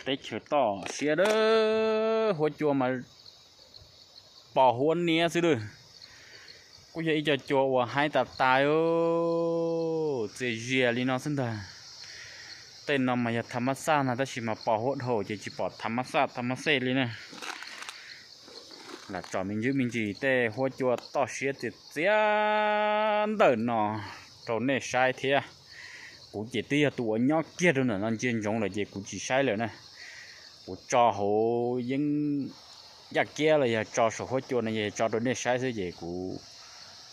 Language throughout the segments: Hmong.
Teb chaws toj siab dab, huab cua mas pos huab niab xwb lawm. Kuj yog ib co cua uas haib tas tas, txias zias li no xwb ntag. Tej no mas yog tham mab xaj ntag, tab sis mas pos huab dhau ces tsis pom tham mab xaj tham mab xej li na. Lam tsom me ntsis me ntsis tej huab cua toj siab txias txias ntawm no rau nej saib thiab. Kuv ces twb yog tus uas nyob kiag rau ntawm no ntsia ntsoov lawm ces kuv tsis saib lawm na. Kuv tso hauv yeeb yaj kiab los yog tso saum huab cua no yog tso rau nej saib xwb ces kuv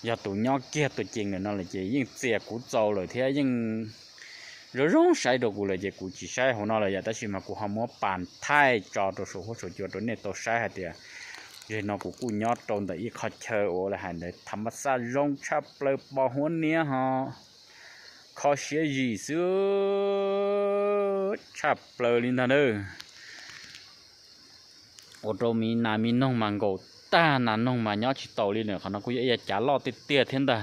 yog tus nyob kiag tus cees lawm no lawm ces yeej txias kuv txaus lawm thiab yeej zoo zoo saib rau kuv lawm ces kuv tsis saib hauv no lawm yom, tab sis mas kuv ho muab pas thaij tso rau saum huab saum cua rau nej tau saib hais tias, zem no kuv kuj nyob rau ntawm ib qho chaw uas lawv hais ntawd tham mab xaj zoo tshaj plaws pos huab niab ho kho siab zim xwb tshaj plaws li ntag na. Ua rau me nas me noog mas nkaum tag, nas noog mas nyob tsis taus li na. Qhov no kuj yog ib yav cav loj tiag tiag thiab ntag.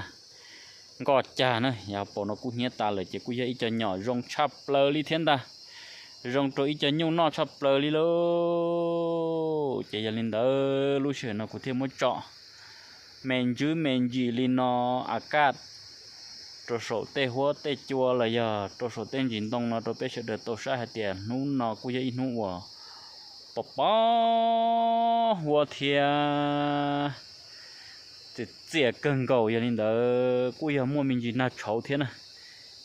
Nkoj cag na, yog paus no kub hnyiab tas lawm ces kuj yog ib co nyom zoo tshaj plaws li thiab ntag. Zoo rau ib co nyuj noj tshaj plaws li lauj. Ces yog li ntawd lub sij hawm no kuv thiaj muab tsom me ntsis me ntsis li no a kaj rau saum tej huab tej cua los yog rau saum tej ntsis ntoo no rau peb sawv daws tau saib hais tias hnub no kuj yog ib hnub uas pos pos huab thiab txias txias kawg nkaus. Yog li ntawd kuj yog muaj me ntsis nag tshauv thiab na.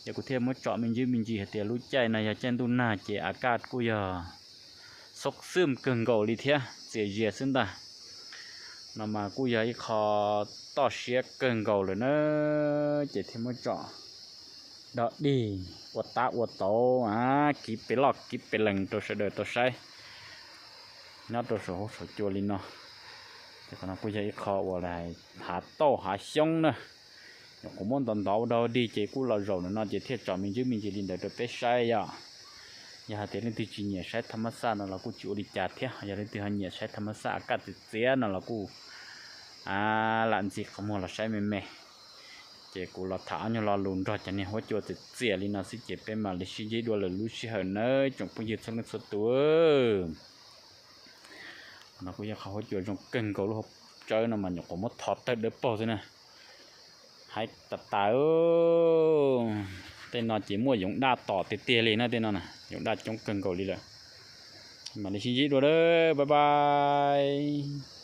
Ces kuv thiaj muab tsom me ntsis me ntsis hais tias lub caij no yog caij ntuj nag ces a kaj kuj yog xoob xwm kawg nkaus li thiab txias zias xwb ntag. No mas kuj yog ib qho toj siab kawg nkaus lawm na, ces thiaj muab tsom dog dig ua tab ua tauv a, kiv pes loj kiv pes lees rau sawv daws tau saib nyob rau saum huab saum cua li no. Ces qhov no kuj yog ib qho uas hav tauj hav xyoob na. Nyuam qhuav muab ntov ntov ua dog dig ces kuj los zaum ntawm no ces thiaj tsom me ntsis me ntsis li ntawd rau peb saib yom. Yog hais tias leej twg tsis nyiam saib tham mab xaj no los kuj tsis ua li cas thiab, yog leej twg ho nyiam saib tham mab xaj a kaj txias txias no los kuj lam ntxiv qhov muag los saib me me. Ces kuv los tham ob nyuag lo lus nrog cov niag huab cua txias txias li no xwb ces peb mam li sib ntsib dua lwm lub sij hawm nawb tsoom phooj ywg txhua leej txhua tus. Qhov no kuj yog qhov huab cua zoo kawg nkaus, lub hauv tsawb no mas nyuam qhuav muab tho tawg dawb paug xwb na. Haib tas tas. Tej no ces muaj yoov daj tom tiag tiag li na, tej no na yoov daj coob kawg nkaus li lawm. Mam li sib ntsib dua, bye bye.